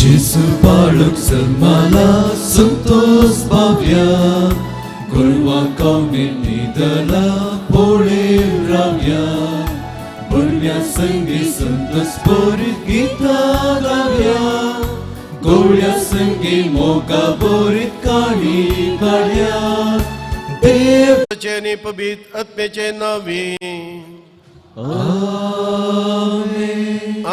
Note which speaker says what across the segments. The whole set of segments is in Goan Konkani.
Speaker 1: जेजू बाळक जल्माला संतोष पावया, गोरवां कवणी न्हिदला पळेवन रावया, भुरग्यां संगी संतोष भरीत गितां गावया, गोवळ्या संगी मोगा भरीत काणी काडया. देव
Speaker 2: आनी पवित्र आत्म्याचे नांवी.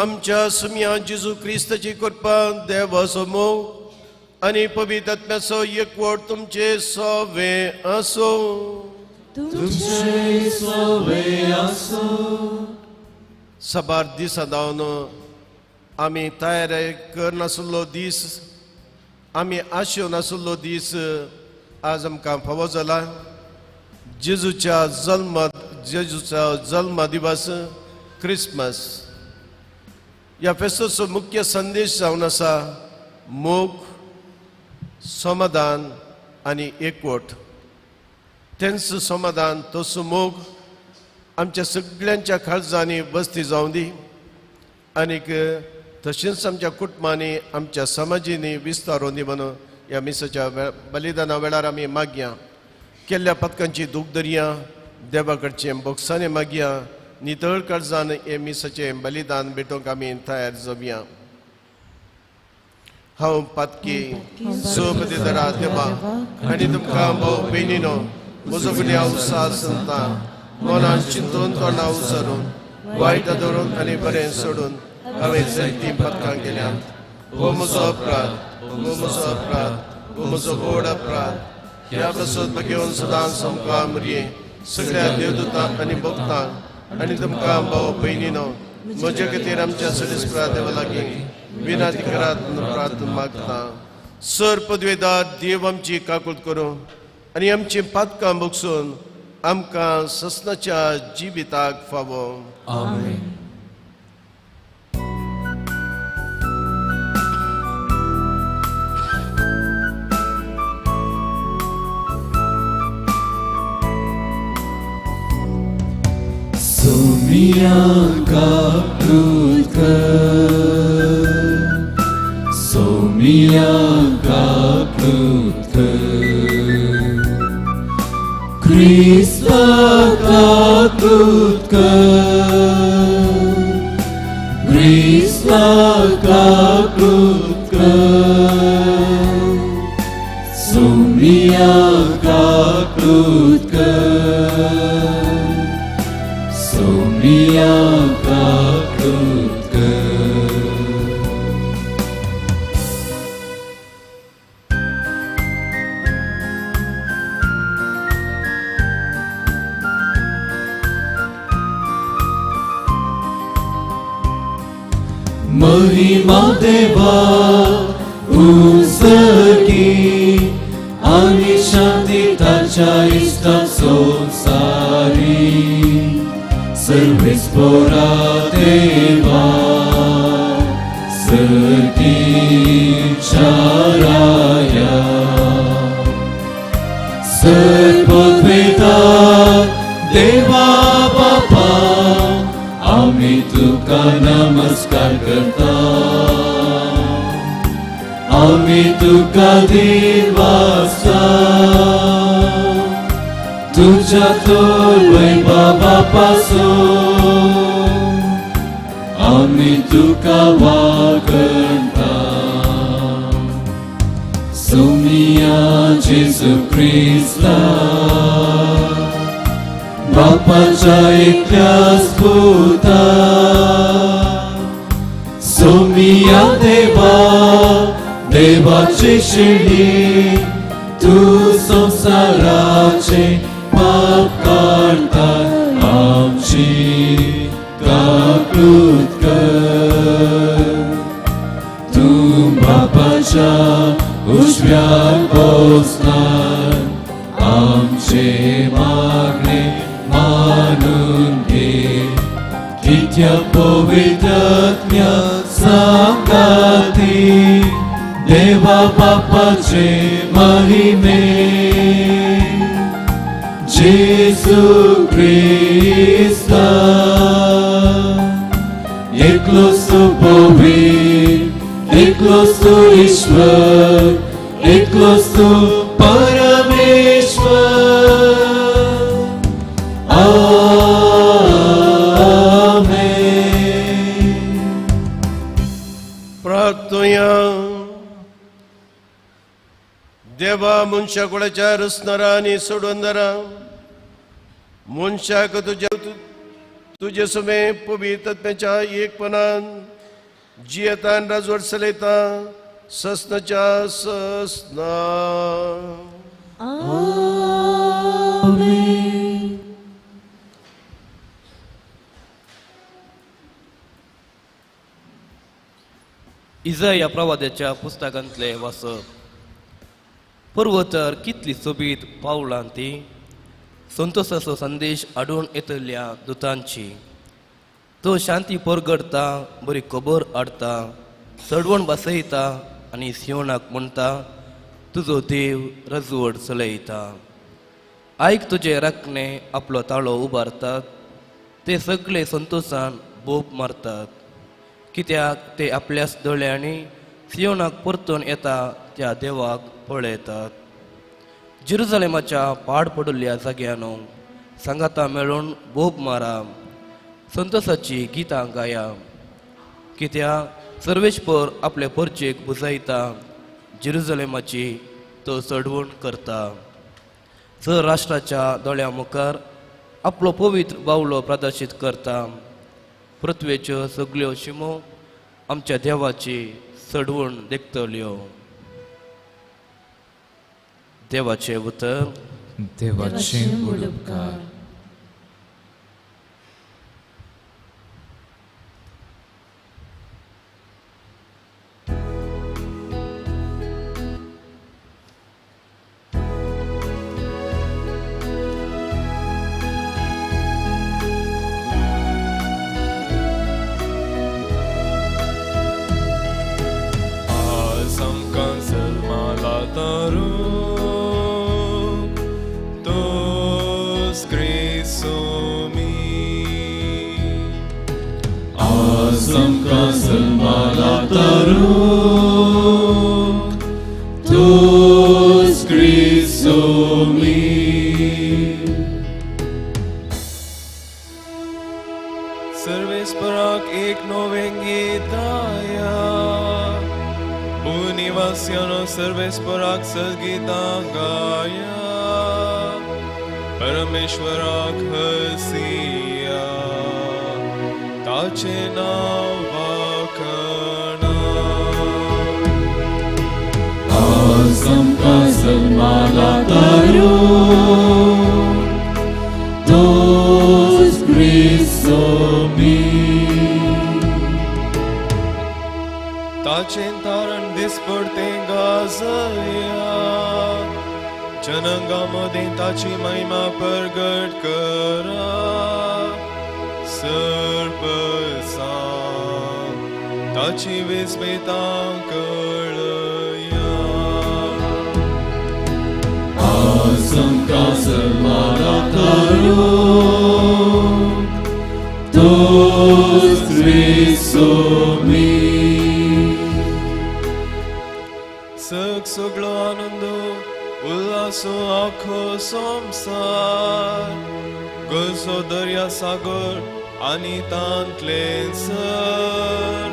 Speaker 2: आमच्या सुम्या जेजू क्रिस्ताची कृपा, देवाचो मोग आनी पवित्र आत्म्याचो एकवट तुमचे सवे आसो.
Speaker 1: तुमचे सवे आसो.
Speaker 2: साबार दिसां जावन आमी तयारी करनासलो दीस, आमी आशेव नासलो दीस आज आमकां फावो जाला. जेजूच्या जल्म जेजूचो जल्म दिवस, क्रिसमस. ह्या फेस्ताचो मुख्य संदेश जावन आसा मोग, समाधान आनी एकवट. तेंच समाधान, तसो मोग आमच्या सगळ्यांच्या काळजांनी बस्ती जावं दी आनीक तशेंच आमच्या कुटुंबांनी, आमच्या समाजींनी विस्तारून दी म्हणून ह्या मिसाच्या बलिदाना वेळार आमी मागया. केल्ल्या पदकांची दूख दरया, देवा कडचें बोगसाने मागया. नितळ काळजान हे मिसाचें बलिदान भेटोवंक आमी तयार जावया. हांव पातकी सोबतीदरा देवा आनी तुमकां भाव भयणीनो म्हजो फुडें हांव सास सांगता, मनान चिंतून, तोंडा उचारून, वायट धरून आनी बरें सोडून हांवें जायतीं पदकां केल्यांत. हो म्हजो अपराध, हो म्हजो अपराध, हो म्हजो व्हड अपराध. ह्या प्रसद घेवन सदांच सामकां मुरये सगळ्या देवदूतांक आनी भक्तांक आनी तुमकां भाव भयणीनो म्हजे खातीर आमच्या सडेस्परा देवा लागीं विनंती करात म्हणून प्रार्थना मागता. सर पदवेदार देव आमची काकूत करूं आनी आमची पातकां भोगसून आमकां ससनाच्या जिविताक फावो.
Speaker 1: आमेन. सोमिया काकूत कर, सोमिया काकूत कर, क्रिस्ता काकूत कर, क्रिस्ता काकूत कर, सोमिया काकूत कर, सोमिया काकूत कर. महिमा देवा उंचकी आनी शांती ताच्या इश्टा संवसारी. सर्वेस्पोरा देवा सर्गीच्या राया, सर्ववेदा देवा बापा, आमी तुका नमस्कार करता, आमी तुका दिवासा. तुझ्या तोय बाबा पासून आमी तुका वागणता. सोमिया जेजू क्रिस्ता, बापाच्या एकल्याच पुता, सोमिया देवा देवाची शिडी, तूं संवसाराचे पाप काडटा, आमची काकूत कर. तूं बापाच्या उजव्याक बसलाय, आमचे मागणे मानून घे. कित्या पवित्र आत्म्या सांगाती देवा बापाचे महिमे, जेजू क्रिस्ता एकलो सुपवित्र एकलोच तूं ईश्वर, एकलोच तूं परमेश्वर. आमेन.
Speaker 2: प्रार्थुया. देवा, मनशा कुळाच्या रचणारा आनी सोडवणदारा, मनशाक तुज्या तुजे सुमे पवित्र आत्म्याच्या एकपणान जियेतान राजवट चलयता ससनाच्या ससना.
Speaker 1: आमेन.
Speaker 3: इजाया प्रवाद्याच्या पुस्तकांतले वाचप. पर्वतार कितली सोबीत पावलां ती संतोषाचो संदेश हाडून येतल्या दुतांची. तो शांती परगडता, बरी खबर हाडता, सडवण बसयता आनी सियोनाक म्हणटा, तुजो देव रजवड चलयता. आयक, तुजे राखणे आपलो ताळो उबारतात, ते सगळे संतोषान बोब मारतात, कित्याक ते आपल्याच दोळ्यांनी सियोनाक परतून येता त्या देवाक पळयतात. जेरुजलेमाच्या पाड पडिल्ल्या जाग्यानो सांगाता मेळून बोब मारा, संतोषाची गितां गाया, कित्याक सर्वेस्पर आपले परचेक बुजायता, जेरुजलेमाची तो चडवण करता. सर राष्ट्राच्या दोळ्या मुखार आपलो पवित्र बावलो प्रदर्शीत करता. पृथ्वेच्यो सगल्यो शिमो आमच्या देवाची चडवण देखतल्यो. देवाचें उतर.
Speaker 1: देवाचें उपकार.
Speaker 4: आज आमकां जल्माला तारू तोच क्रिस्तू मी.
Speaker 1: आज आमकां जल्माला तारू तोच क्रिस्तू मी.
Speaker 4: सर्वेस्पराक एक नवें गीत गाया, भूनिवासियांनो सर्वेस्पराक सगीतां गाया, परमेश्वराक हसिया, ताचें नांव वाखणा.
Speaker 1: आज आमकां जल्माला तारू तोच क्रिस्तू मी.
Speaker 4: ताचें तारण दिसपडतें गाजया, जनंगा मदीं ताची महिमा परगट करा, सर्पसां ताची विस्मितां कळया.
Speaker 1: आज आमकां जल्माला तारू तोच क्रिस्तू मी.
Speaker 4: सग सगळो आनंद उल्हासो आखो संवसार, गलसो दर्या सागर आनी तांतलें सर,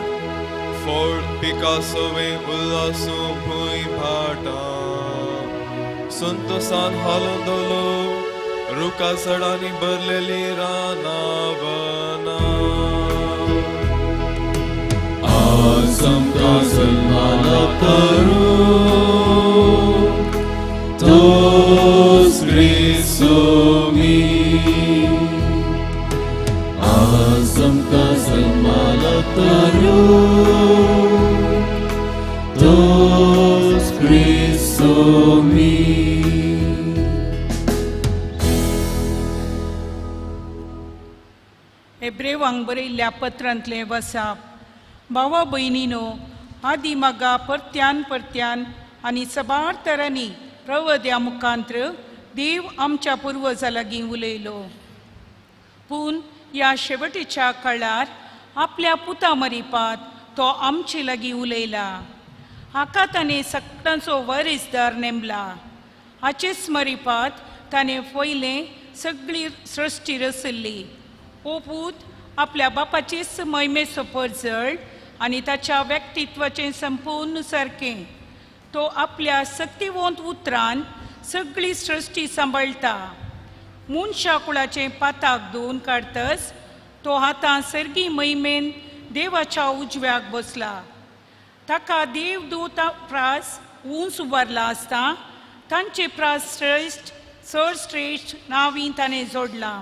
Speaker 4: फळ पिकासोवे उल्हासो भूंय भाटां, संतोसान हालोवन दवलो रुखा सडांनी भरलेली रानां वनां.
Speaker 1: आज आमकां जल्माला तारू तोच क्रिस्तू मी. आज आमकां जल्माला तारू तोच क्रिस्तू मी.
Speaker 5: एब्रेवांक बरयल्ल्या पत्रांतलें वसाप. भावा भयणीनो, आदी मागा परत्यान परत्यान आनी सबार तरांनी प्रवद्या मुखांत्र देव आमच्या पुर्वजा लागीं उलयलो. पूण ह्या शेवटेच्या काळार आपल्या पुता मरिपात तो आमचे लागीं उलयला. हाका ताणें सगळ्यांचो वरिसदार नेमला. हाचेच मरिपात ताणें पयलें सगळी सृश्टी रचल्ली. हो पूत आपल्या बापाचेच महिमेचो परजळ आनी ताच्या व्यक्तित्वाचें संपूर्ण सारकें. तो आपल्या सक्तिवंत उतरान सगळी सृश्टी सांबाळटा. मनशा कुळाचें पाताक धुवन काडतच तो आतां सर्गी महिमेन देवाच्या उजव्याक बसला. ताका देवदूता प्रास उंच उबारला आसता तांचे प्रास श्रेश्ठ चड श्रेश्ठ नांवी ताणें जोडलां.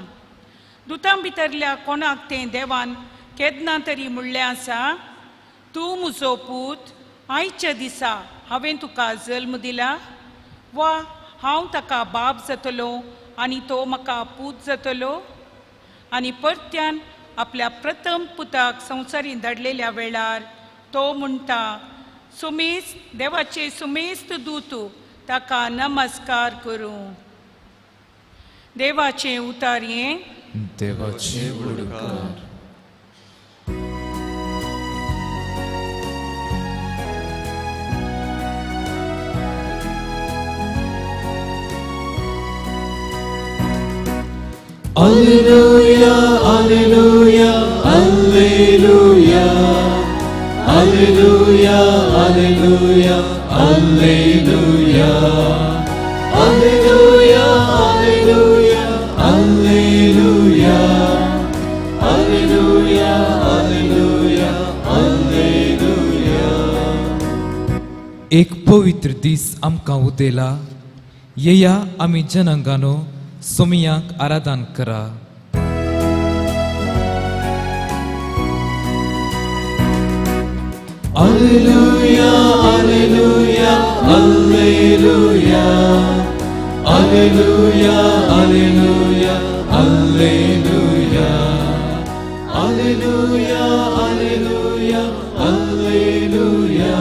Speaker 5: दुतां भितरल्या कोणाक तें देवान केन्ना तरी म्हणलें आसा, तूं म्हजो पूत, आयच्या दिसा हांवें तुका जल्म दिला, वा हांव ताका बाप जातलो आनी तो म्हाका पूत जातलो. आनी परत्यान आपल्या प्रथम पुताक संवसारींत धाडलेल्या वेळार तो म्हणटा, सुमेस्त देवाचे सुमेस्त दूत ताका नमस्कार करूं. देवाचें उतार हें.
Speaker 1: देवाचे उडकार. Alleluia, Alleluia, Alleluia, Alleluia, Alleluia, Alleluia, Alleluia, Alleluia, Alleluia, Alleluia, Alleluia, Alleluia.
Speaker 6: एक पवित्र दीस आमकां उदेला, येया आमी जनांगानो सोमियांक आराधन करा.
Speaker 1: Alleluia, Alleluia, Alleluia, Alleluia, Alleluia, Alleluia, Alleluia, Alleluia, Alleluia,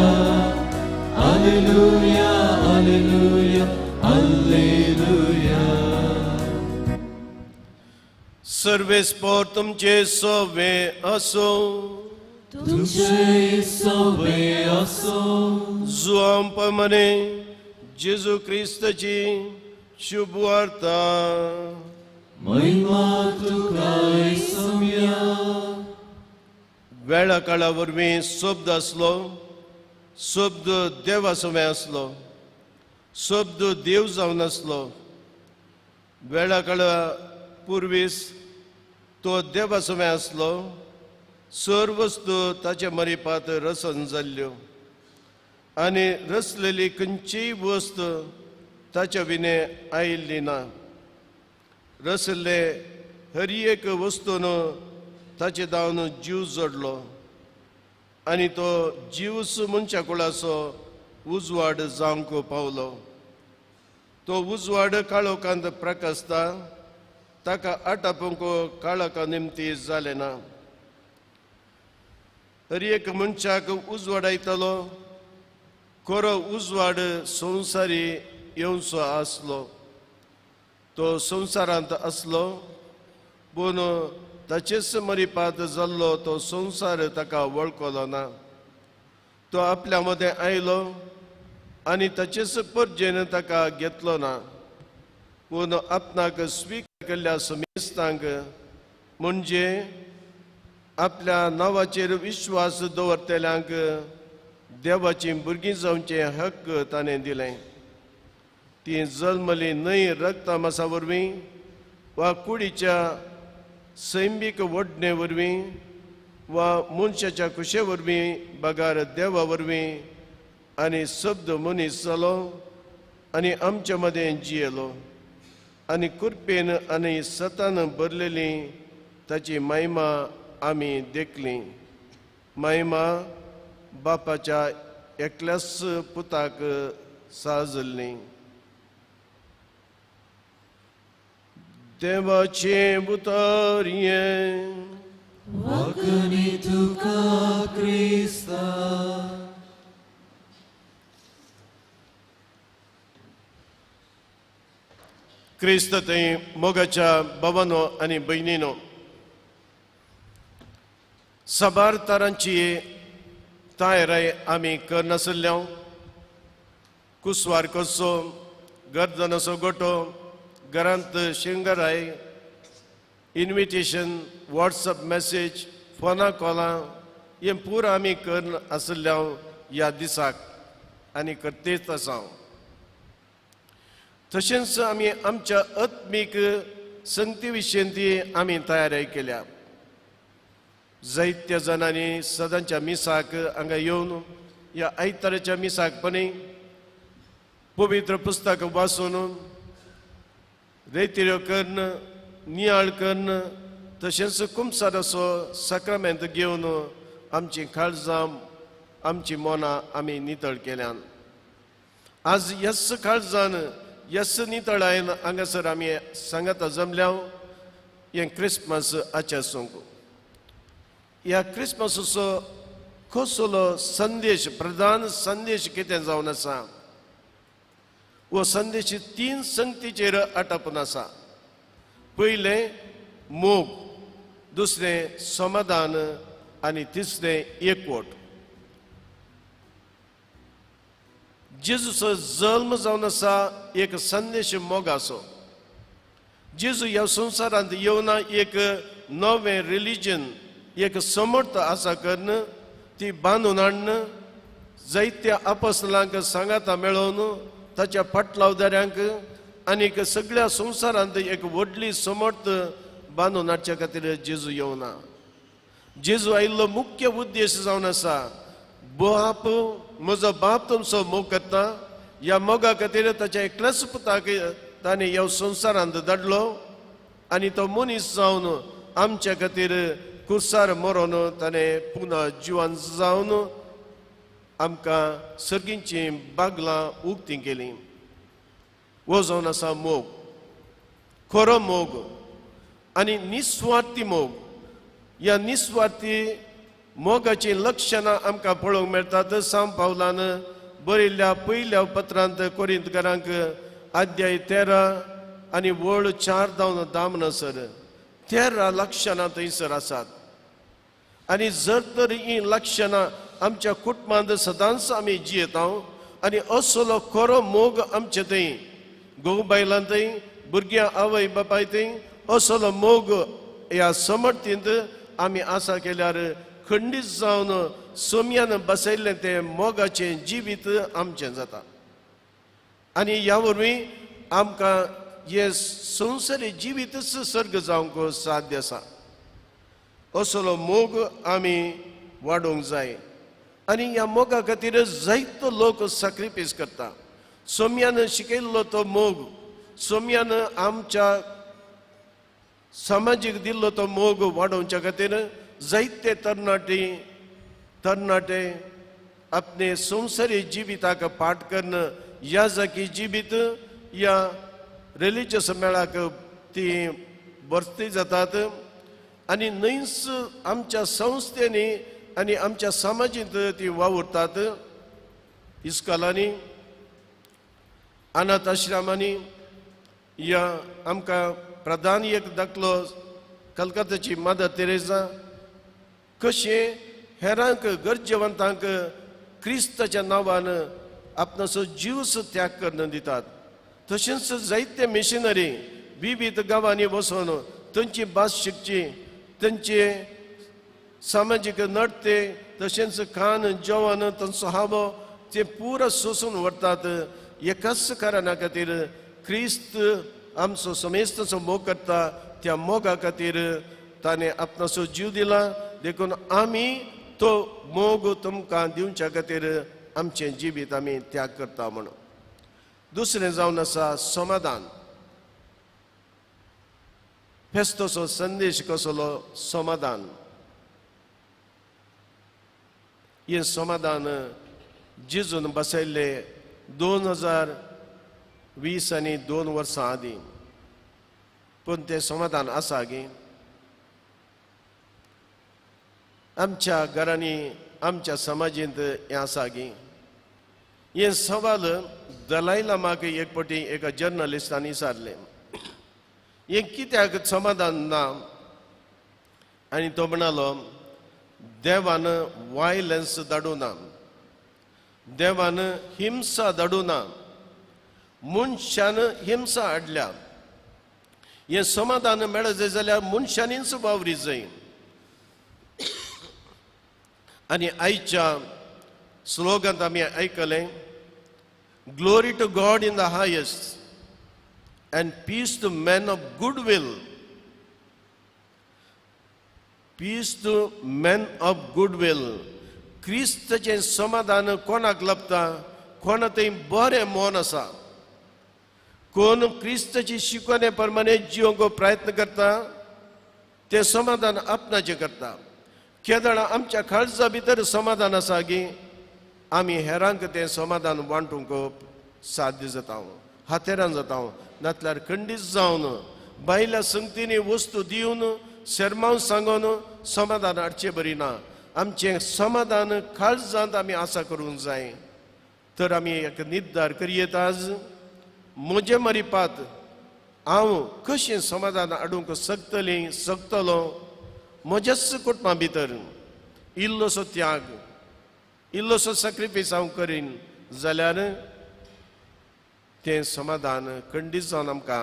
Speaker 1: Alleluia, Alleluia, Alleluia.
Speaker 2: सर्वेस्पोर तुमचे सोवे असो,
Speaker 1: तुमचे सोवे असो.
Speaker 2: जुआं प्रमाणे जेजू क्रिस्ताची शुभ वार्ता.
Speaker 1: महिमा तुका सोम्या.
Speaker 2: वेळा काळा वरवीं शब्द आसलो, शब्द देवा समें आसलो, शब्द देव जावन आसलो. वेळा काळा पुर्वीस तो देवा समें आसलो. सर्व वस्तू ताचे मरिपात रसन जाल्ल्यो आनी रचलेली खंयचीय वस्त ताच्या विणे आयिल्ली ना. रसले हर एक वस्तून ताचे दावन जीव जोडलो आनी तो जीवच मनशा कुळाचो उजवाड जावंक पावलो. तो उजवाड काळोखांत प्रकाशता, ताका आटापूंक काळोखा निमती जालें ना. हर एक मनशाक उजवाडायतलो खरो उजवाड संवसारी येवचो आसलो. तो संवसारांत आसलो, पूण ताचेच मरिपात जाल्लो तो संवसार ताका वळखलो ना. तो आपल्या मदें आयलो आनी ताचेच परजेन ताका घेतलो ना, पूण आपणाक स्विकार केल्ल्या समेस्तांक म्हणजे आपल्या नांवाचेर विश्वास दवरतल्यांक देवाची भुरगीं जावचें हक्क ताणें दिलें. ती जल्मली न्हय रक्तमासा वरवीं वा कुडीच्या सैमीक वडणे वरवीं वा मनशाच्या कुशे वरवीं बगार देवा वरवीं आनी शब्द मनीस जालो आनी आमच्या मदें जियेलो आनी कृपेन आनी सतान भरलेली ताची महिमा आमी देखली. महिमा बापाच्या एकल्याच पुताक साजल्ली. देवाचें उतर हें.
Speaker 1: वाकणी तुका क्रिस्ता.
Speaker 2: क्रिस्त थंय मोगाच्या भावानो आनी भयणीनो, साबार तरांची तयाराय आमी करनासल्या. कुसवार कसो गर्दनाचो गोटो घरांत शिंगराय इन्विटेशन वॉट्सएप मॅसेज फोना कॉलां हें पुरो आमी कर आसल्या ह्या दिसाक आनी करतेच आसा. तशेंच आमी आमच्या आत्मीक संगती विशयी ती आमी तयारी केल्या. जायत्या जाणांनी सदांच्या मिसाक हांगा येवन ह्या आयताराच्या मिसाक पणी पवित्र पुस्तक वाचून रेतिऱ्यो करून नियाळ करून तशेंच कुमसाराचो साक्रामेंत घेवन आमची काळजां आमची मनां आमी नितळ केल्यान. आज यस काळजान यस नितळायन हांगासर आमी सांगाता जमल्या हें क्रिस्मस आचेसूंक. ह्या क्रिस्मसाचो कसलो संदेश प्रधान संदेश कितें जावन आसा हो संदेश तीन संगतीचेर आटापून आसा. पयलें मोग, दुसरें समाधान आनी तिसरें एकवट. जेजूचो जल्म जावन आसा एक संदेश मोगाचो. जेजू ह्या संवसारांत येवना एक नवें रिलिजन एक समर्थ आसा करून ती बांदून हाडून जायत्या आपसलांक सांगाता मेळोवन ताच्या फाटलावदाऱ्यांक आनीक सगळ्या संवसारांत एक व्हडली समर्थ बांदून हाडच्या खातीर जेजू येवना. जेजू आयिल्लो मुख्य उद्देश जावन आसा बाप म्हजो बाप तुमचो मोग करता ह्या मोगा खातीर ताच्या एकल्याच पुताक ताणें ह्या संवसारांत धाडलो आनी तो मनीस जावन आमच्या खातीर कुर्सार मरोन ताणें पुनः जिवन जावन आमकां सर्गींचीं बागलां उक्तीं केलीं. हो जावन आसा मोग, खरो मोग आनी निस्वार्थी मोग. ह्या निस्वार्थी मोगाचीं लक्षणां आमकां पळोवंक मेळटात. सांव पावलान बरयल्ल्या पयल्या पत्रांत कोरिंतकारांक अध्याय 13 आनी वळ 4 जावन 10 म्हणसर 13 लक्षणां थंयसर आसात. आनी जर तर हीं लक्षणां आमच्या कुटुंबांत सदांच आमी जियेता आनी असलो खरो मोग आमचे थंय घोव बायलां थंय भुरग्यां आवय बापाय थंय असलो मोग ह्या समर्थींत आमी आसा केल्यार खंडीत जावन सोम्यान बसयल्लें तें मोगाचें जिवीत आमचें जाता. आनी ह्या वरवीं आमकां हें संवसारी जिवीतच सर्ग जावंक साध्य आसा. असलो मोग आमी वाडोवंक जाय आनी ह्या मोगा खातीर जायतो लोक सॅक्रिफायस करता. सोम्यान शिकयल्लो तो मोग, सोम्यान आमच्या समाजीक दिल्लो तो मोग वाडोवच्या खातीर जायते तरणाटे आपले संवसारी जिविताक पाठ करून ह्या जाकी जिवीत ह्या रिलिजियस मेळाक ती भरती जातात आनी न्हयच आमच्या संस्थेनी आनी आमच्या समाजींत ती वावुरतात. इस्कॉलांनी अनाथ आश्रमांनी ह्या आमकां प्रधान एक दाखलो कलकत्ताची मदर तेरेजा कशें हेरांक गरजेवंतांक क्रिस्ताच्या नांवान आपणाचो जीवस त्याग करून दितात. तशेंच जायते मिशनरी विविध गांवांनी वचून थंयची भास शिकची, थंयचे सामाजीक नडते तशेंच खाण जेवण तांचो हावो ते पुरो सोसून व्हरतात. एकाच कारणा खातीर क्रिस्त आमचो समेस्ताचो मोग करता त्या मोगा खातीर ताणें आपणाचो जीव दिला. देखून आमी तो मोग तुमकां दिवच्या खातीर आमचें जिवीत आमी त्याग करता म्हणून. दुसरें जावन आसा समाधान. फेस्तोचो संदेश कसलो समाधान. हें समाधान जेजून बसयल्लें 2020 आनी 2 वर्सां आदीं, पूण तें समाधान आसा गी? आमच्या घरांनी आमच्या समाजींत हें आसा गी? हें सवाल दलाई लामाक एक फावटी एका जर्नलिस्टान विचारलें, हें कित्याक समाधान ना? आनी तो म्हणालो, देवान वायलन्स धाडूना, देवान हिंसा धाडूना, मनशान हिंसा हाडल्या. हें समाधान मेळत जाय जाल्यार मनशांनीच वावरी जाय. आनी आयच्या स्लोगांत आमी आयकलें, glory to God in the highest and peace to men of good will. Peace to men of good will. क्रिस्ताचें समाधान कोणाक लभता? कोणा थंय बरें मन आसा, कोण क्रिस्ताची शिकवणे प्रमाणे जिवंक प्रयत्न करता तें समाधान आपणाचें करता. केदळा आमच्या काळजा भितर समाधान आसा की आमी हेरांक तें समाधान वांटूंक साध्य जाता, हातेरान जाता. नातल्यार खंडीत जावन बायल्या संगतींनी वस्तू दिवन शर्माव सांगून समाधान हाडचें बरी ना. आमचें समाधान काळजांत आमी आसा करूंक जाय. तर आमी एक निर्धार करयेत, आज म्हजे मरिपात हांव कशें समाधान हाडूंक शकतली शकतलो म्हज्याच कुटुंबा भितर इल्लोसो त्याग, इल्लोसो सॅक्रिफायस हांव करीन जाल्यार तें समाधान खंडीत जावन आमकां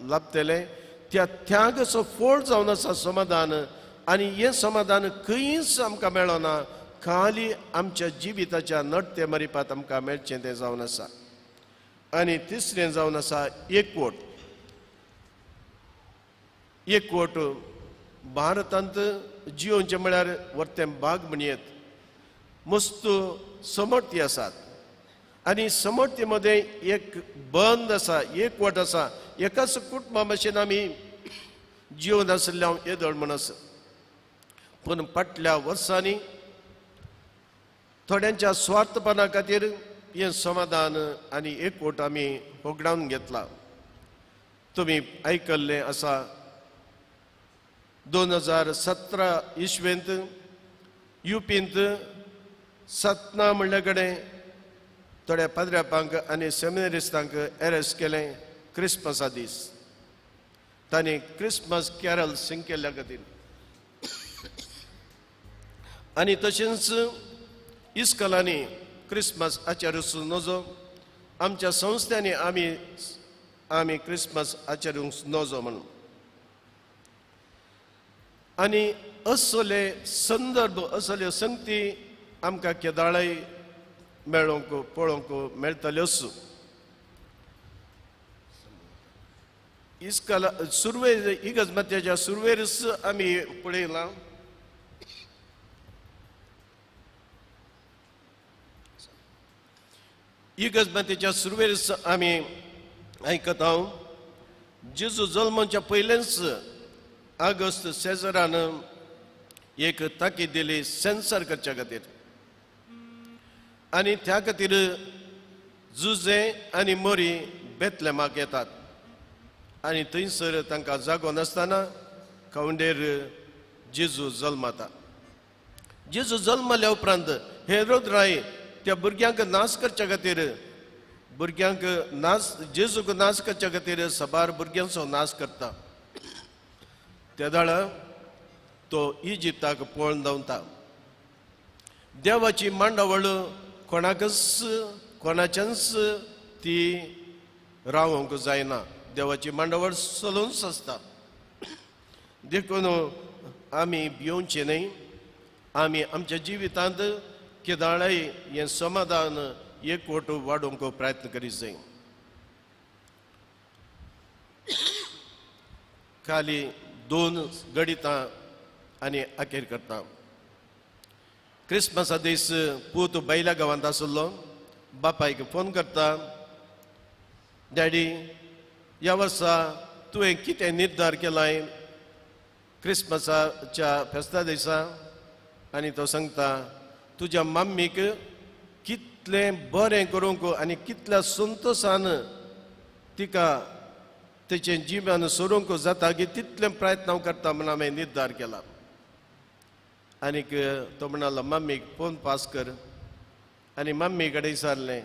Speaker 2: लाभतलें. त्या त्यागाचो फोड जावन आसा समाधान. आनी हें समाधान खंयच आमकां मेळना, खाली आमच्या जिविताच्या नडते मरिपात आमकां मेळचें तें जावन आसा. आनी तिसरें जावन आसा एकवट. एकवट भारतांत जियोवचें म्हळ्यार वर्तें बाग म्हणयेत, मस्त समर्थी आसात आनी समर्थी मदें एक बंद आसा, एकवट आसा. एकाच कुटुंबा भशेन आमी जिवन आशिल्ले हांव येदोळ म्हण आसा. पूण फाटल्या वर्सांनी थोड्यांच्या स्वार्थपणा खातीर हें समाधान आनी एकवट आमी होगडावन घेतला. तुमी आयकल्लें आसा, 2017 इसवेंत युपींत सतना म्हणल्या कडेन थोड्या पाद्र्यापांक आनी सेमिनरिस्तांक एरेस्ट केलें क्रिसमसा दीस. तांणी क्रिसमस कॅरल सिंग केल्ल्या खातीर. आनी तशेंच इस्कलांनी क्रिसमस आचरूंक नजो, आमच्या संस्थांनी आमी आमी क्रिसमस आचरूंक नजो म्हणून. आनी असले संदर्भ, असल्यो संगती आमकां केदाळय मेळोवंक पळोवंक मेळटल्योच. इस्कला सुरवेर इगर्ज सुरवेरच आमी पळयलां, इगर्ज मातेच्या सुरवेरच आमी आयकता, जेजू जल्माच्या पयलेंच आगस्ट सेजरान एक ताकीद दिली सेन्सर करच्या खातीर. आनी त्या खातीर जुजे आनी मोरी बेतलेमाक येतात आनी थंयसर तांकां जागो नासतना खावंडेर जेजू जल्माता. जेजू जल्मल्या उपरांत हेरोद राय त्या भुरग्यांक नाश करच्या खातीर, भुरग्यांक नाश, जेजूक नाश करच्या खातीर साबार भुरग्यांचो नाश करता. त्या दाळा तो इजिप्ताक पळोवन धांवता. देवाची मांडावळ कोणाकच कोणाच्याच ती रावंक जायना. देवाची मांडावळ चलूनच आसता. देखून आमी भिवचें न्हय. आमी आमच्या जिवितांत केदाळय हें समाधान एकवट वाडोवंक प्रयत्न करीत जाय. खाली दोन गणितां आनी अखेर करता. क्रिसमसा दीस पूत बैला गांवांत आशिल्लो. बापायक फोन करता, डॅडी ह्या वर्सा तुवें कितें निर्धार केलाय क्रिसमसाच्या फेस्ता दिसा? आनी तो सांगता, तुज्या मम्मीक कितलें बरें करूंक आनी कितल्या संतोशान तिका तेचें जिवन सोडूंक जाता की तितलें प्रयत्न हांव करता म्हूण हांवें निर्धार केला. आनीक तो म्हणालो, मम्मीक फोन पास कर. आनी मम्मी कडेन विचारलें,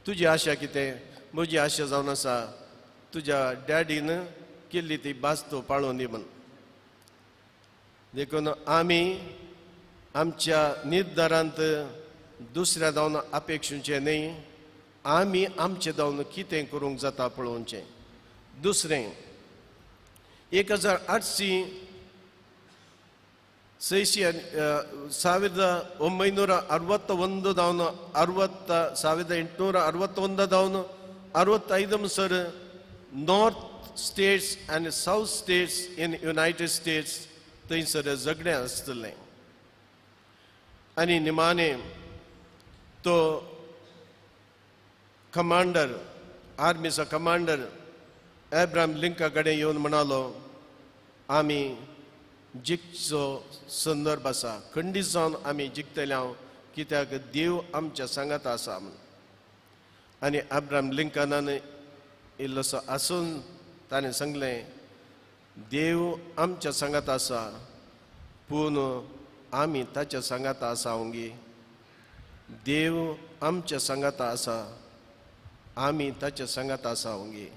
Speaker 2: तुजी आशा कितें? म्हजी आशा जावन आसा तुज्या डॅडीन केल्ली ती भास तूं पाळून दी म्हूण. देखून आमी आमच्या निर्धारांत दुसऱ्या जावन अपेक्षुचें न्हय, आमी आमचें जावन कितें करूंक जाता पळोवचें. दुसरें 1800 1961 ದಾವನು 1861 ದಾವನು 65 sir north states and south states in United States थंयसर झगडें आसतलें. आनी निमाणें तो कमांडर आर्मीचो कमांडर एब्राम लिंका कडेन येवन म्हणालो आमी जिखचो संदर्भ आसा, खंडीत जावन आमी जिखतले हांव कित्याक देव आमच्या सांगात आसा म्हूण. आनी अब्राम लिंकनान इल्लोसो आसून ताणें सांगलें देव आमच्या सांगात आसा पूण आमी ताच्या सांगात आसा वंगी, देव आमच्या सांगात आसा आमी ताच्या सांगात आसा वंगी.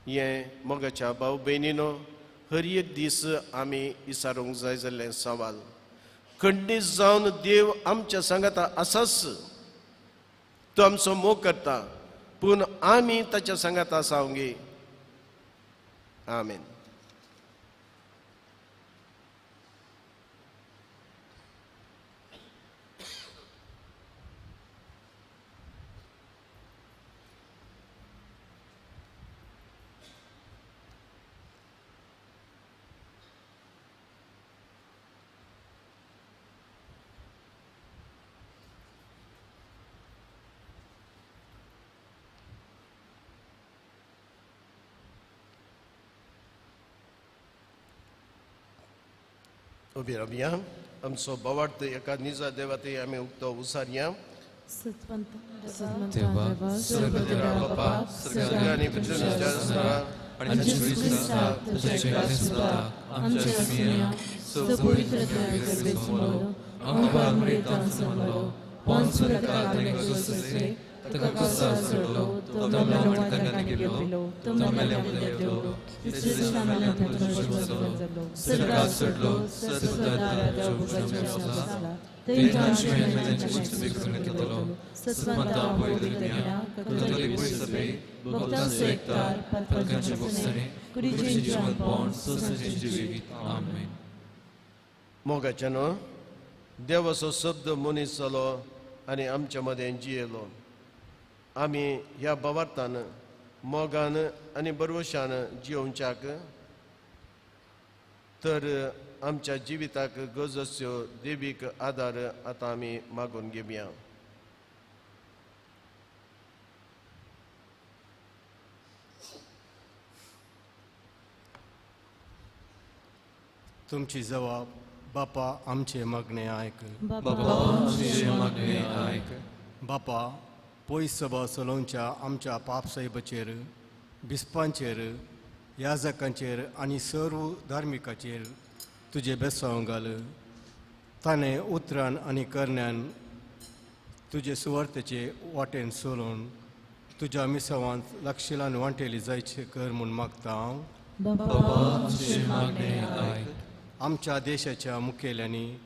Speaker 2: हें मोगाच्या भाव भयणीनो हर एक दीस आमी विचारूंक जाय जाल्लें सवाल. खंडीत जावन देव आमच्या सांगाता आसाच, तो आमचो मोग करता पूण आमी ताच्या सांगाता आसा वंगी. आमेन. उबी रावया. आमचो भावार्थ एका निजा देवाते आमी उक्तो उसारया. मोगाच्या न्हू देवाचो शब्द मनीस जालो आनी आमच्या मदें जियेलो. आमी ह्या भावार्थान मोगान आनी बरवशान जियोवच्याक तर आमच्या जिविताक गरज आसच्यो देवीक आदार आतां आमी मागून घेवया.
Speaker 7: तुमची जबाब बापा आमचे मागणे आयक.
Speaker 1: बापा आमचे मागणे आयक.
Speaker 7: बापा पयस सभा चलोवच्या आमच्या पापसाहेबाचेर, बिस्पांचेर, याजकांचेर आनी सर्व धार्मिकाचेर तुजें बेसांव घाल. ताणें उतरान आनी करण्यान तुजे सुवार्थेचे वाटेन चलोवन तुज्या मिसावांत लक्षिलान वांटेली जायचे कर म्हूण मागता हांव. आमच्या देशाच्या मुखेल्यांनी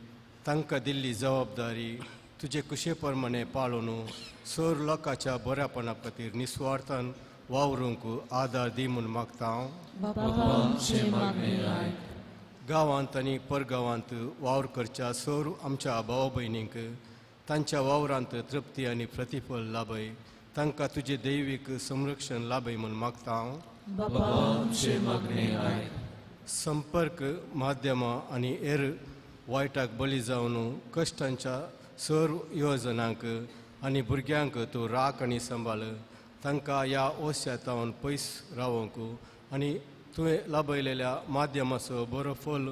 Speaker 7: तांकां दिल्ली जबाबदारी तुजे कुशे प्रमाणे पाळून सर लोकांच्या बऱ्यापणा खातीर निस्वार्थान वावरूंक आदार दी म्हूण मागता हांव. गांवांत आनी परगांवांत वावर करच्या सर आमच्या भाव भयणींक तांच्या वावरांत तृप्ती आनी प्रतिफल लाभय, तांकां तुजें दैवीक संरक्षण लाभय म्हूण मागता हांव. संपर्क माध्यमां आनी हेर वायटाक बळी जावन कश्टांच्या सर्व योजनांक आनी भुरग्यांक तूं राख आनी सांबाळ, तांकां ह्या ओस्यातावन पयस रावंक आनी तुवें लाभयलेल्या माध्यमाचो बरो फल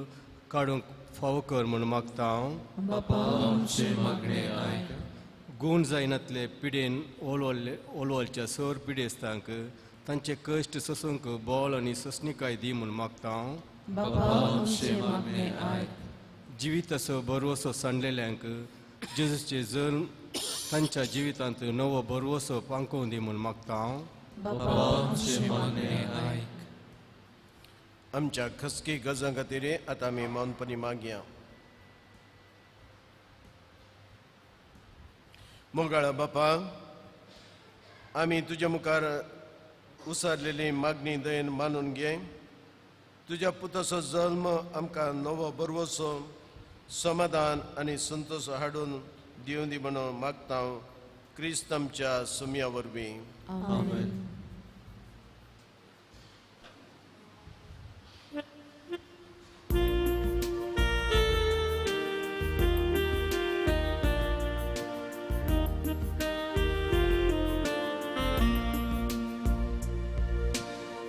Speaker 7: काडूंक फावो कर म्हूण मागता हांव. गूण जायनातले पिडेन ओलवलच्या सर पिडेस्तांक तांचे कश्ट सोसूंक बळ आनी सोंसणीकाय दी म्हूण मागता हांव. जिविताचो बरवसो सांडलेल्यांक जेजूचे जल्म तांच्या जिवितांत नवो बरवसो पांकोवन दी म्हूण मागता हांव.
Speaker 2: आमच्या खसकी गजां खातीर आतां आमी मौनपणी मागया. मोगाळा बापा, आमी तुज्या मुखार उसारलेली मागणी दयेन मानून घे. तुज्या पुताचो जल्म आमकां नवो बरवसो समाधान आनी संतोश हाडून दिवं दी म्हणून मागता क्रिस्त आमच्या सुमया वरवीं.
Speaker 1: आमेन.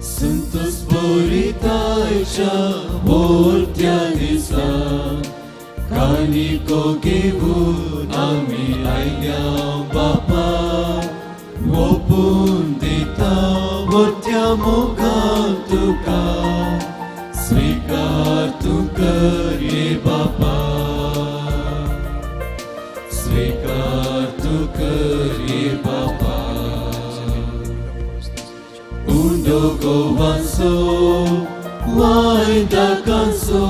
Speaker 4: संतोष बरितायच्या मोर्त्या दिसा कानिको घेवन आमी आयल्या बापा, ओपून दिता मोर्त्या मोगान तुका, स्वीकार तूं कर ये बापा, स्वीकार तूं कर ये बापा. उंडो गोवांचो वायदाकांचो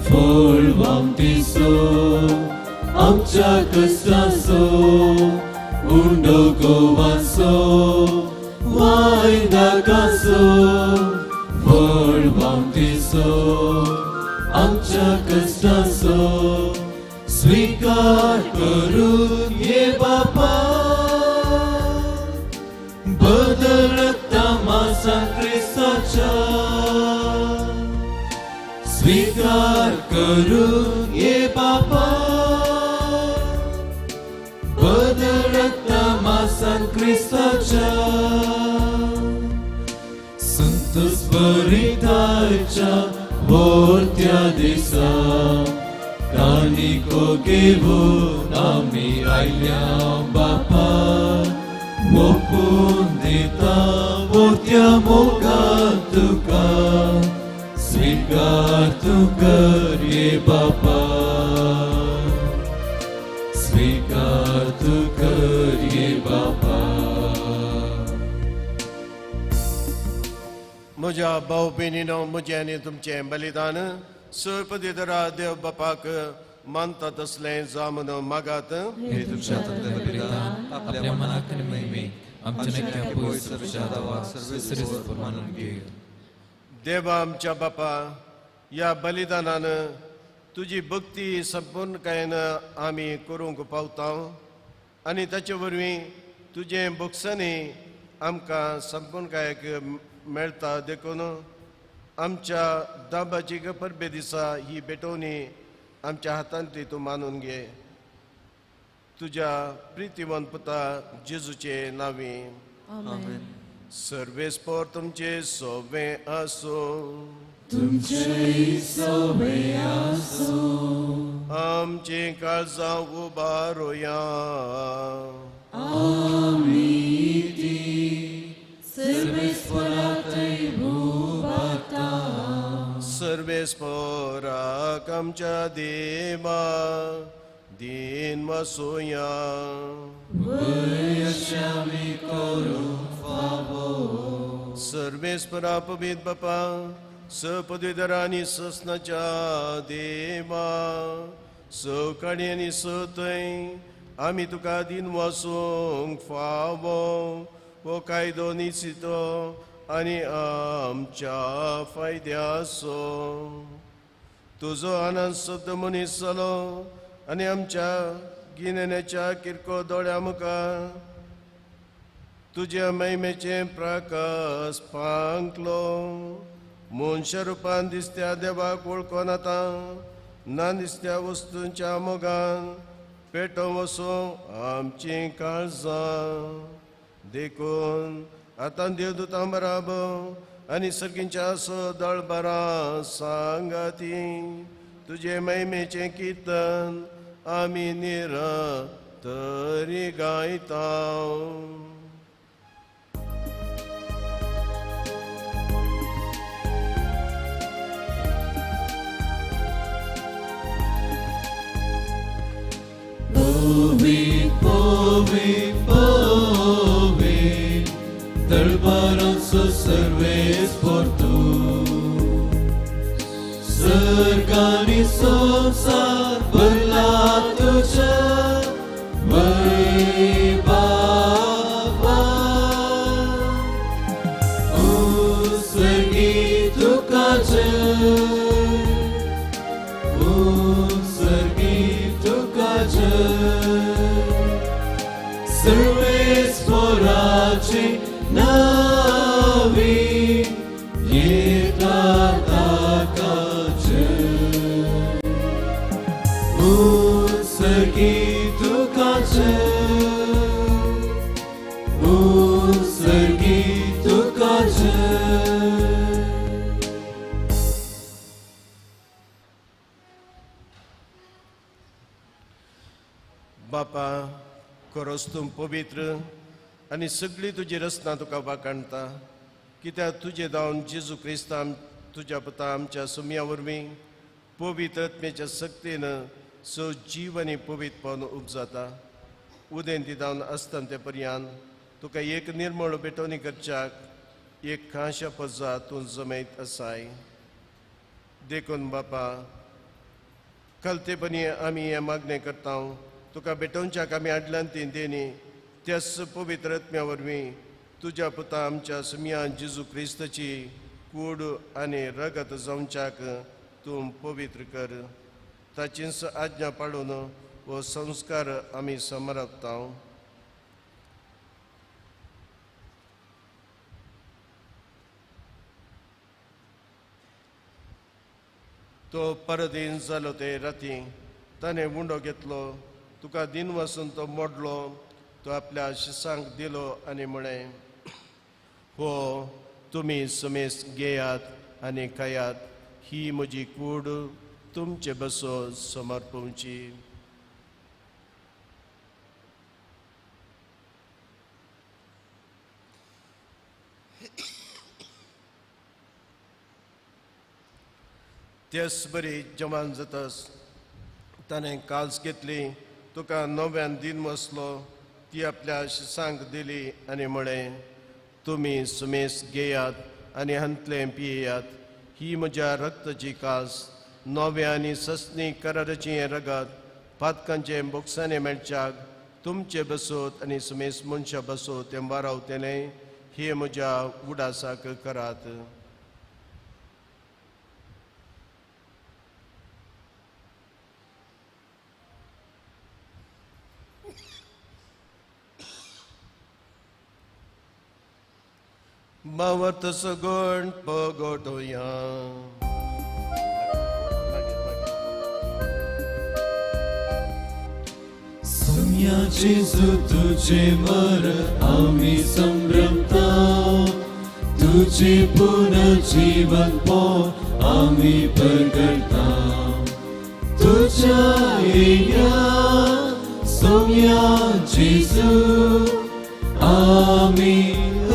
Speaker 4: फळ वामतीचो आमच्या कश्टांचो, उंडो गोवांचो वायदाकांचो फळ वामतीचो आमच्या कश्टांचो, स्वीकार करून ये बापा. बदलता मासा क्रिस्ताच्या, स्वीकार करून ये बापा. बदलता मासा क्रिस्ताच्या, संतोष बरितायच्या मोर्त्या दिसा कानिको घेवन आमी आयल्या बापा, ओपून दिता मोर्त्या मोगान तुका, स्वीकार तूं कर ये बापा, स्वीकार तूं कर ये बापा.
Speaker 2: म्हज्या भाव भयणीनो, म्हजें आनी तुमचें बलिदान सर्वपदिधरा देव बापाक मानता तसलें जावं म्हणून मागात.
Speaker 1: हे तुमच्या हातांतलें बलिदान आपल्या मनाक आनी महिमेक आमच्या नक्या पयस दावाक सर्वेस्पर मानून घे.
Speaker 2: देवा आमच्या बापा, ह्या बलिदानान तुजी भक्ती संपूर्णकायेन आमी करूंक पावता आनी ताचे वरवीं तुजें भोगसणी आमकां संपूर्णकायेक मेळटा. देखून आमच्या दाबाची परबे दिसा ही भेटवणी आमच्या हातांतली तूं मानून घे. तुज्या प्रितीवंत पुता जेजूचे नांवी.
Speaker 1: आमेन.
Speaker 2: सर्वेस्पर तुमचे सोबें आसूं,
Speaker 4: तुमचेय सोबें आसूं.
Speaker 2: आमचीं काळजां उबारुया.
Speaker 4: आमी ती सर्वेस्परातय उबारता.
Speaker 2: सर्वेस्पराक आमच्या देवा दीन वसुया.
Speaker 4: वय अशें आमी करूंक फावो.
Speaker 2: सर्वेस्परा पवित्र बापा, सपदवीधरा आनी ससनाच्या देवा, सकाळी आनी सतय आमी तुका दीन वसूंक फावो हो कायदो निश्चितो आनी आमच्या फायद्याचो. तुजो आनंद शब्द मनीस जालो आनी आमच्या गिन्यानाच्या किरकोळ दोळ्या मुखार तुज्या महिमेचें प्रकाश पांकलो. मनशा रुपान दिसत्या देवाक वळखून आतां ना दिसत्या वस्तूंच्या मोगान पेटोवन वचूं आमचीं काळजां. देखून आतां देवदूतां बराबर आनी सर्गींच्या सदळबरां सांगाती तुजे महिमेचें किर्तन आमी निरंतरी गायता.
Speaker 4: पवित्र पवित्र पवित्र दरबारांचो सर्वेस्पर तूं, सर्ग आनी संवसार भरला तुज्या. सर्वेस्पोराचे नावी येता ताका जय, उत्सर्गी तुका जय, उत्सर्गी तुका जय।
Speaker 2: बापा खरोच तूं पवित्र आनी सगळी तुजी रचना तुका वाखाणता, कित्याक तुजें धांवन जेजू क्रिस्तांव तुज्या पुता आमच्या सुमया वरवीं पवित्र आत्म्याच्या सक्तीन सो जीव आनी पवित्रपण उपजाता। उदेंती धांवन आसतना ते पर्यान तुका एक निर्मळ भेटवणी करच्याक एक खाशा पजा तूं जमयत आसाय। देखून बापा कलतेपणी आमी हें मागणें करता, तुका भेटोवच्याक आमी हाडल्यान ती देणी त्याच पवित्र आत्म्या वरवीं तुज्या पुता आमच्या सुमया जेजू क्रिस्ताची कूड आनी रगत जावच्याक तूं पवित्र कर। ताचीच आज्ञा पाळून हो संस्कार आमी समर्पता। तो परदीन जालो ते राती ताणें उंडो घेतलो, तुका दिन वसून तो मोडलो, तो आपल्या शिसांक दिलो आनी म्हळें, हो तुमी समेस घेयात आनी खायात, ही म्हजी कूड तुमचे बसो समर्पवची। तेच बरी जमान जातस ताणें काल्स घेतली, तुका नव्यान दिन वसलो, ती आपल्या शिसांक दिली आनी म्हळें, तुमी सुमेस घेयात आनी हांतलें पियेयात, ही म्हज्या रक्ताची कास, नव्या आनी सस्नी कराराची हें रगत पातकांचे बोक्सांनी मेळच्याक तुमचे बसोत आनी सुमेस मनशां बसोत तें वारावतेलें, हे म्हज्या उडासाक करात। मावत सगुण पगोटोया।
Speaker 4: सोम्या जेजू तुझे मर आमी संभ्रमता, तुझे पुनर्जीवन पो आमी परगडता, तुझ्या येया सोम्या जेजू आमी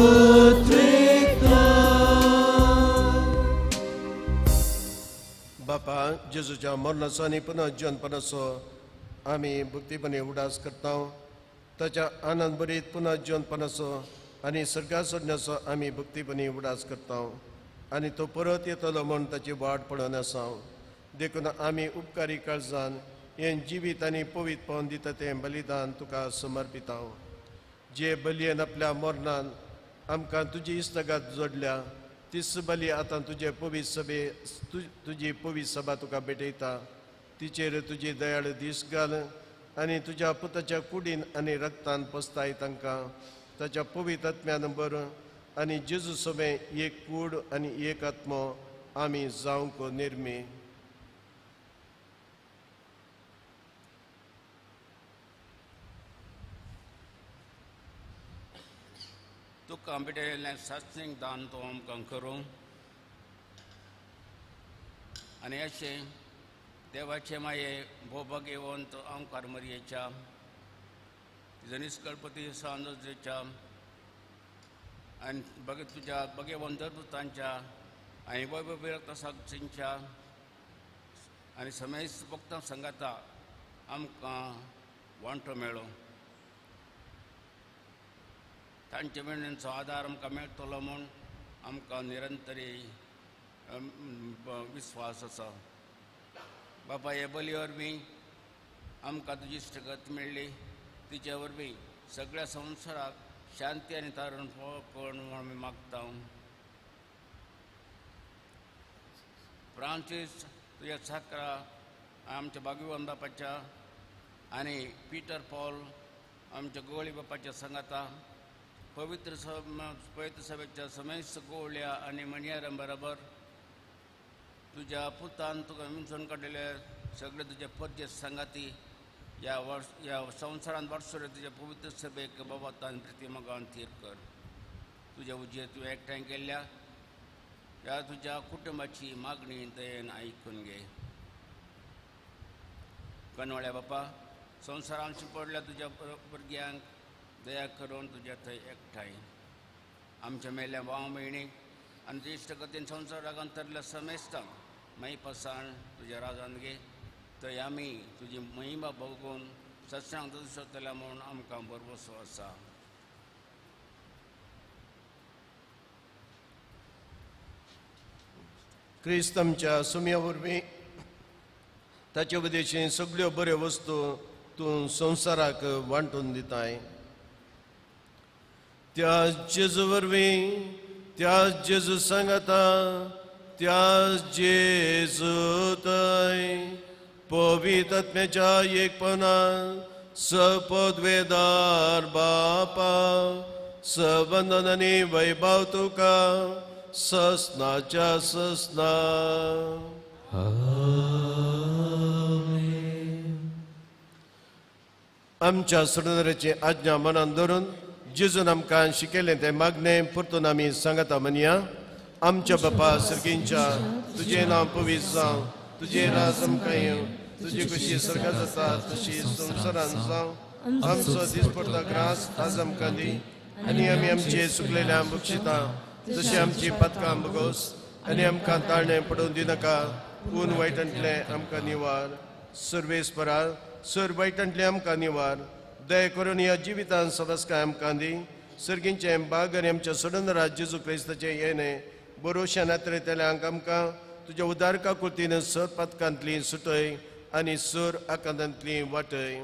Speaker 4: उतरेता।
Speaker 2: बापा जेजूच्या मरणाचो आनी पुनर्जीवनपणाचो आमी भक्तीपणी उडास करता, ताच्या आनंद भरीत पुनर्जीवनपणाचो आनी सर्गा सोडण्याचो आमी भक्तीपणी उडास करता आनी तो परत येतलो म्हूण ताची वाट पळोवन आसा। देखून आमी उपकारी काळजान हें जिवीत आनी पवित्रपण दिता तें बलिदान तुका समर्पिता। जे बलयेन आपल्या मरणान आमकां तुजी इश्टागत जोडल्या, तीच बली आतां तुजे पवित्र सभे तुजी पवित्र सभा तुका भेटयता, तिचेर तुजी दयाळ दीस घाल आनी तुज्या पुताच्या कुडीन आनी रक्तान पसताय तांकां ताच्या पवित्र आत्म्यान बर आनी जेजू सभे एक कूड आनी एक आत्मो आमी जावंक निर्मी।
Speaker 8: तुका भेटयल्लें सात्सीक दान तो आमकां करूं आनी अशें देवाचे माये भोवभाग्यवंत ओंकार मरयेच्या जनिस्कळपती सांजोजेच्या आनी बगे तुज्या भगेवंत दुतांच्या आनी वैभव साक्षींच्या आनी समेस्त भक्तां संगाता आमकां वांटो मेळो। तांचे मेळण्याचो आदार आमकां मेळटलो म्हूण आमकां निरंतरी विस्वास आसा। बापा हे बली वरवीं आमकां तुजी इश्टगत मेळ्ळी, तिचे वरवीं सगळ्या संवसाराक शांती आनी तारण पळोवन म्हूण आमी मागता। फ्रांसीस तुज्या साकरा आमच्या बागीवन बापाच्या आनी पिटर पॉल आमच्या गोवळी बापाच्या सांगाता पवित्र पवित्र सभेच्या समेस्त गोवळ्या आनी मणयारां बराबर तुज्या पुतान तुका विंचून काडलेले सगळे तुज्या पद्य सांगाती ह्या वर्स ह्या संवसारांत वर्सुरे तुज्या पवित्र सभेक बाबातान प्रिती मोगान थीर कर. तुज्या उजेर तुवें एकठांय केल्ल्या ह्या तुज्या कुटुंबाची मागणी दयेन आयकून घे. कनवळ्या बापा, संवसारांत शिंपडल्या तुज्या भुरग्यांक दया करून तुज्या थंय एकठांय आमच्या मेल्ल्या भाव भयणीक आनी ज्येश्ठ गतीन संवसाराक अंतरल्या समेस्तांक महिपासान तुज्या राजान घे. थंय आमी तुजी महिमा भोगून सत्संग दुसतल्या म्हूण आमकां भरवसो आसा.
Speaker 2: क्रिस्त आमच्या सुमया वरवीं ताचे उद्देशीन सगळ्यो बऱ्यो वस्तू तूं संवसाराक वांटून दिताय. त्या जेजू वरवीं, त्या जेजू सांगाता, त्या जेजू थंय पवित्र आत्म्याच्या एकपणान सपदवेदार बापा सबंदन आनी वैभव तुका ससनाच्या ससना. आमच्या सुरंदराची आज्ञा मनान धरून जेजून आमकां शिकयलें तें मागणें परतून आमी सांगता म्हणया. आमच्या बापा सर्गींच्या, तुजें नांव पवित्र जावं, तुजें राज आमकां येवं, तुजी कशी स्वर्गांत जाता तशी संवसारांत जावं. आमचो दिसपडतो ग्रास आज आमकां दी आनी आमी आमचे चुकलेल्या बक्षिता तशी आमची पातकां बगोस आनी आमकां ताळणें पडोवन दिनाका, पूण वायटांतलें आमकां निवार. सर्वेस्परा सर वायटांतलें आमकां निवार. दया करून ह्या जिवितान सदस्काय आमकां दी. सर्गींचें बाग आनी आमच्या सोडनरा जेजू क्रिस्ताचें येणें बरोवश्या नात्रेतल्यांक आमकां तुज्या उदारका कृतीन सर पातकांतली सुटय आनी सर आकांतांतली वाटय.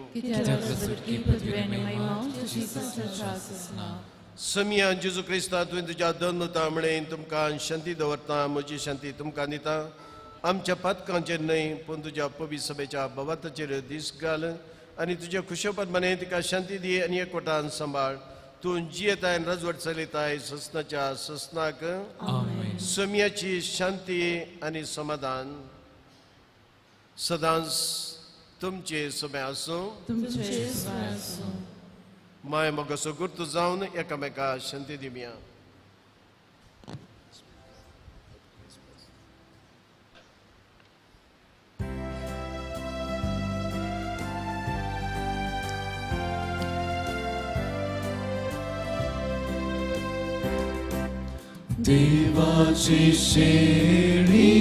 Speaker 2: समिया जेजू क्रिस्ता तुवें तुज्या दोन नुता म्हळें तुमकां शांती दवरता, म्हजी शांती तुमकां दिता. आमच्या पातकांचेर न्हय पूण तुज्या पवित्र सभेच्या भवाताचेर दीस घाल आनी तुज्या खुशोपद मने तिका शांती दी आनी एकवटान सांबाळ. तूं जियेताय रजवट चलयताय ससनाच्या ससनाक. समियाची शांती आनी समाधान सदांच तुमचे सभे आसूं. माय मोगाचो गुर्त जावन एकामेका शांती दिवया.
Speaker 4: देवाची शेळी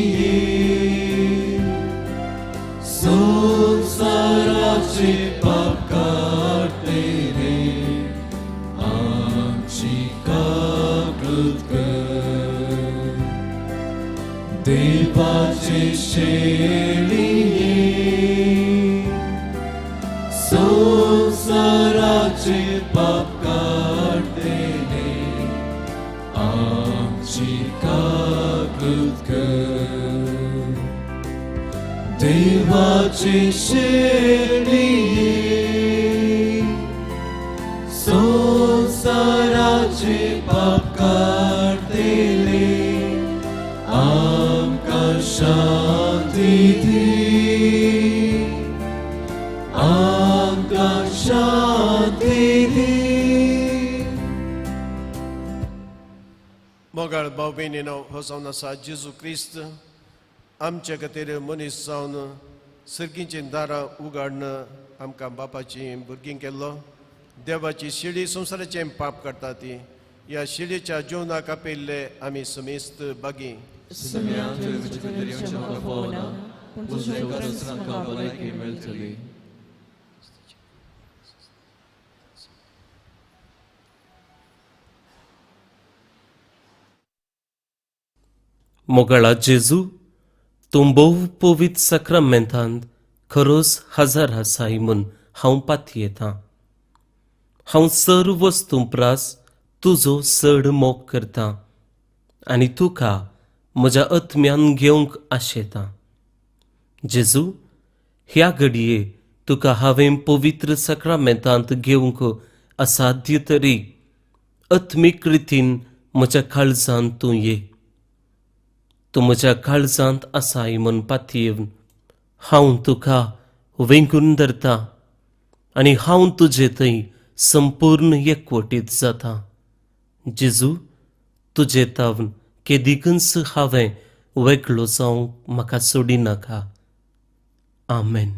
Speaker 4: संसाराचे पाप काडटे रे, आमची काकळूत कर. देवाची शेळी संसाराचे पाप काडटे रे, आमची काकळूत कर. देवाची शेळी संसाराचे पाप काडटले, आमकां शांती दी, आमकां शांती दी.
Speaker 2: मोगाळ भाव भयणीनो, हो जावन आसा जेजू क्रिस्त आमच्या खातीर मनीस जावन सर्गीचीं दारां उगाडून आमकां बापाची भुरगीं केल्लो. देवाची शिडी संवसाराचें पाप काडटा ती ह्या शिडीच्या जेवणाक आपयल्ले आमी समेस्त बागी.
Speaker 9: मोगाळा जेजू, तूं भोव पवित्र साक्रामेंतांत खरोच हजर आसाय म्हूण हांव पातयेतां. हांव सर्व वस्तूं प्रास तुजो चड मोग करतां आनी तुका म्हज्या आत्म्यान घेवंक आशेतां. जेजू, ह्या घडये तुका हांवें पवित्र साक्रामेंतांत घेवंक असाध्य तरी आत्मीक रितीन म्हज्या काळजांत तूं ये. तूं म्हज्या काळजांत आसाय म्हूण पातयेवन हांव तुका वेंगून धरता आनी हांव तुजे थंय संपूर्ण एकवटीत जाता. जेजू, तुजे तावन केदिकूच हांवें वेगळो जावंक म्हाका सोडिनाका. आमेन.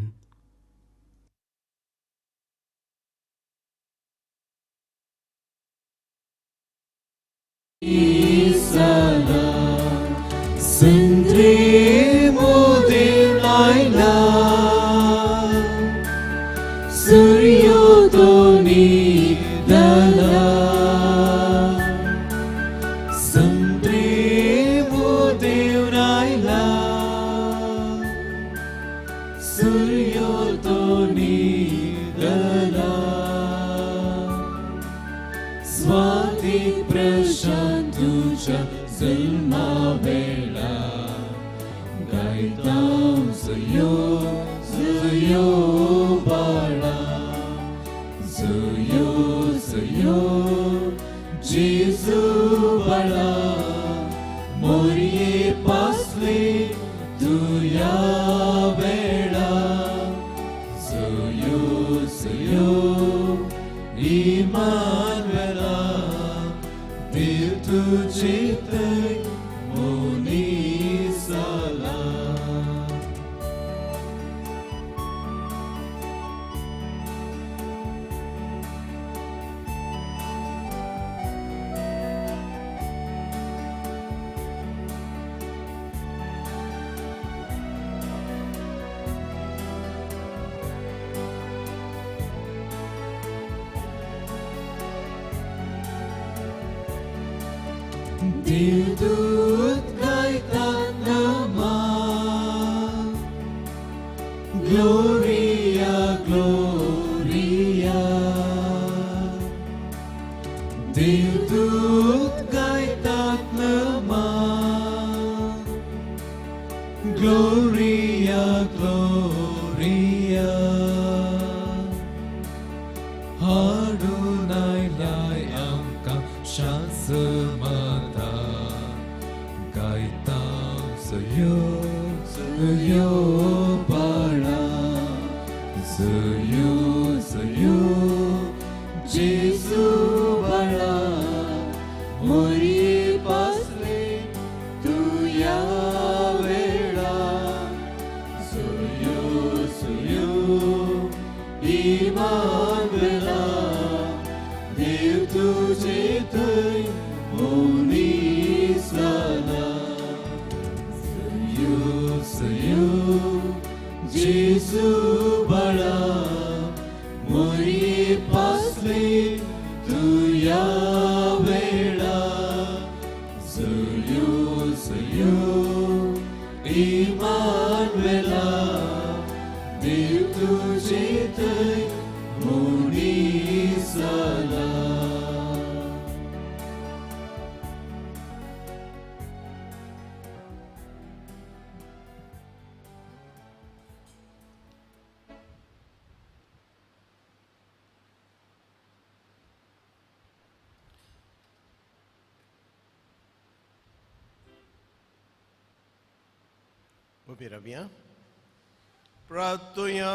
Speaker 2: प्रार्थुया.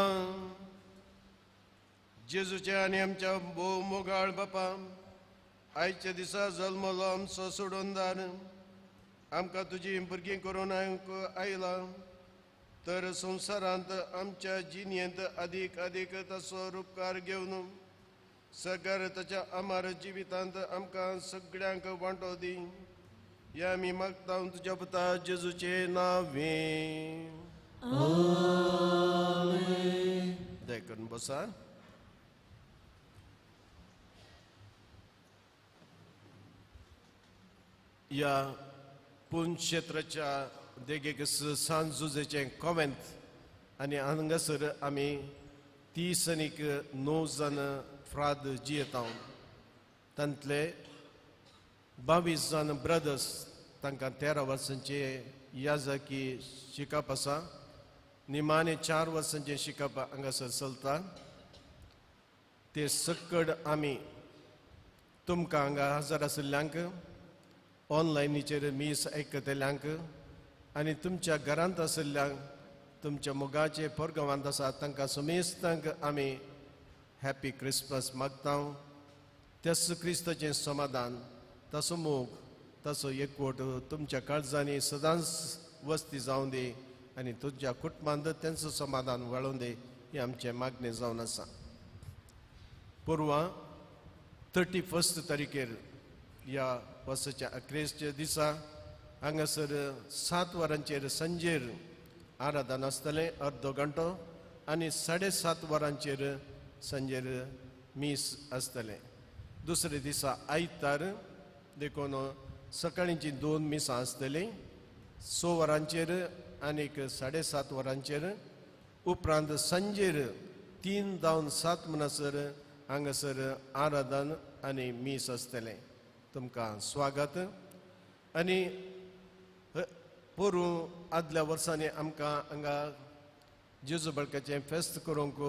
Speaker 2: जेजूच्या आनी आमच्या भोव मोगाळ बापा, आयच्या दिसा जल्मलो आमचो सोडोनदार, आमकां तुजी भुरगीं करून आयला तर संवसारांत आमच्या जिणेंत अदीक अदीक ताचो रुपकार घेवन सगर ताच्या अमर जिवितांत आमकां सगळ्यांक वांटो दी. ह्या आमी मागता तुज्या पुता जेजूचे नांवे. दया करून बसा. ह्या पुणक्षेत्राच्या देगेक सांत जुजेचें कॉमेंत आनी हांगासर आमी 30 आनी 9 जाण फ्राद जियेता. तांतले 22 जाण ब्रदर्स, तांकां 13 वर्सांचे याजकी शिकप आसा निमाणे 4 वर्सांचें शिकप हांगासर चलता ते सक्कड आमी तुमकां हांगा हजर आशिल्ल्यांक ऑनलायनीचेर मीस आयकतल्यांक आनी तुमच्या घरांत आशिल्ल्यांक तुमच्या मोगाचे पोरगांवांत आसा तांकां समेस्तांक आमी हॅपी क्रिसमस मागता. त्याच क्रिस्ताचें समाधान ताचो मोग ताचो एकवट तुमच्या काळजांनी सदांच वस्ती जावं दी आनी तुमच्या कुटुंबांत तेंचो समाधान वळोवन दी ही आमचें मागणें जावन आसा. पोरवां 31 तारखेर ह्या वर्साच्या अक्रेसच्या दिसा हांगासर 7 वरांचेर सांजेर आराधन आसतलें अर्दो घंटो आनी 7:30 वरांचेर सांजेर मीस आसतलें. दुसरे दिसा आयतार देखून सकाळींची 2 मिसां आसतलीं 6 वरांचेर आनीक 7:30 वरांचेर. उपरांत सांजेर 3 जावन 7 म्हणसर हांगासर आराधन आनी मीस आसतलें. तुमकां स्वागत. आनी पोरूं आदल्या वर्सांनी आमकां हांगा जेजू बळकाचें फेस्त करूंक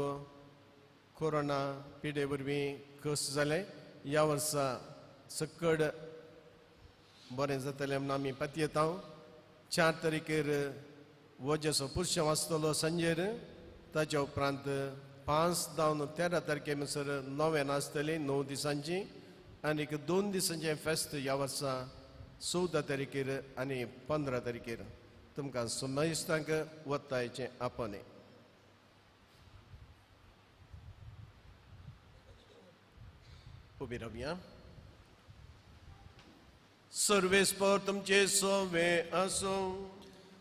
Speaker 2: कोरोना पिडे वरवीं कस जालें. ह्या वर्सा सक्कड बरें जातलें म्हणून आमी पातयेता. 4 तारखेर वजेचो पुरशेंव आसतलो सांजेर. ताच्या उपरांत 5 जावन 13 तारखे म्हणसर नोवेन आसतली 9 दिसांची आनीक 2 दिसांचें फेस्त ह्या वर्सा 14 तारखेर आनी 15 तारखेर. तुमकां समेस्तांक वतायचें आपणे. उबी रावया. सर्वेस्पर तुमचे सोवे आसूं.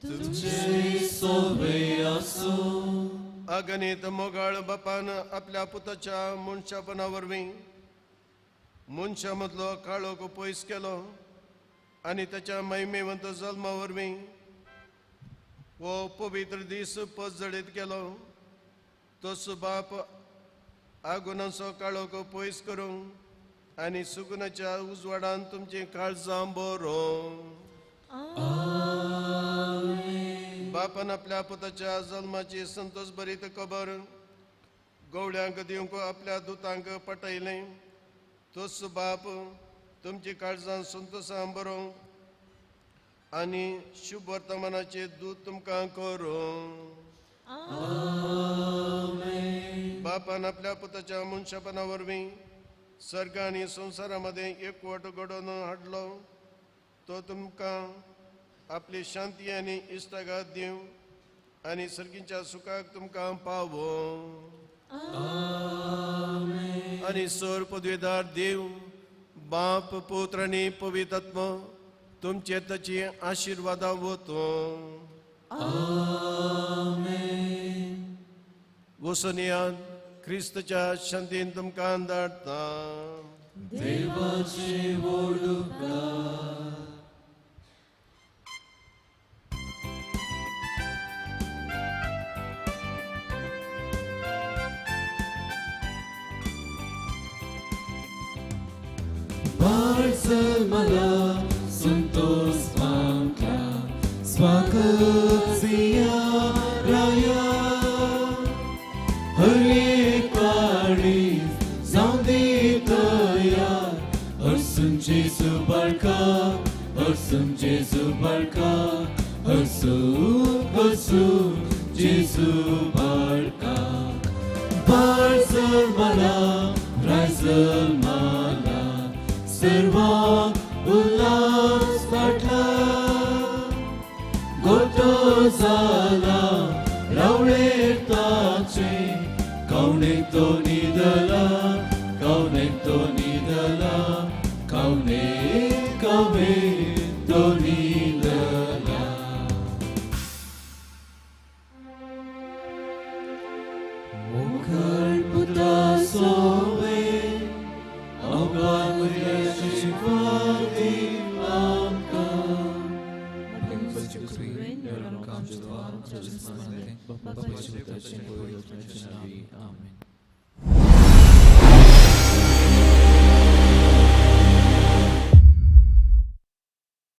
Speaker 1: तुमचे सोवे आसूं.
Speaker 2: अगणित मोगाळ बापान आपल्या पुताच्या मनशापणा वरवीं मनशा मदलो काळोख पयस केलो आनी ताच्या महिमेवंत जल्मा वरवीं हो पवित्र दीस पजडीत केलो. तोच बाप आगुनाचो काळोख पयस करूंक आनी सुगुनाच्या उजवाडान तुमचीं काळजां बरोवं. बापान आपल्या पुताच्या जल्माची संतोष भरीत खबर गवळ्यांक दिवंक आपल्या दुतांक पटयलें. तोच बाप तुमची काळजां संतोशान बरोवं आनी शुभ वर्तमानाचे दूत तुमकां करूं. बापान आपल्या पुताच्या मनशापणा वरवीं सर्ग आनी संवसारा मदें एकवट घडोवन हाडलो. तो तुमकां आपली शांती आनी इश्टागत दिवं आनी सर्गीच्या सुखाक तुमकां पावोवं. आनी सर पदवेदार देव बाप पुत्र आनी पवित्र आत्मो तुमचे ताची आशिर्वादां वतूं. वसुनियान क्रिस्तच्या शांतीन तुमकां धाडटा.
Speaker 1: देवाचे वोडुका. मला संतोष मागला स्वागत सिया राया हरेक वाडी जावं दी तयार हरसून जेजू बाळका हरसून जेजू बाळका हरसून हरसून जेजू बाळका बाळ जल्मला राय जल्मला सर्वांक उल्हास वाटला गोटो जाला रावळेर ताचे कवणे तो निदला कवणे तो निदला कवणे कवे तो निदला. मुखर पुता सोवे
Speaker 6: Amen.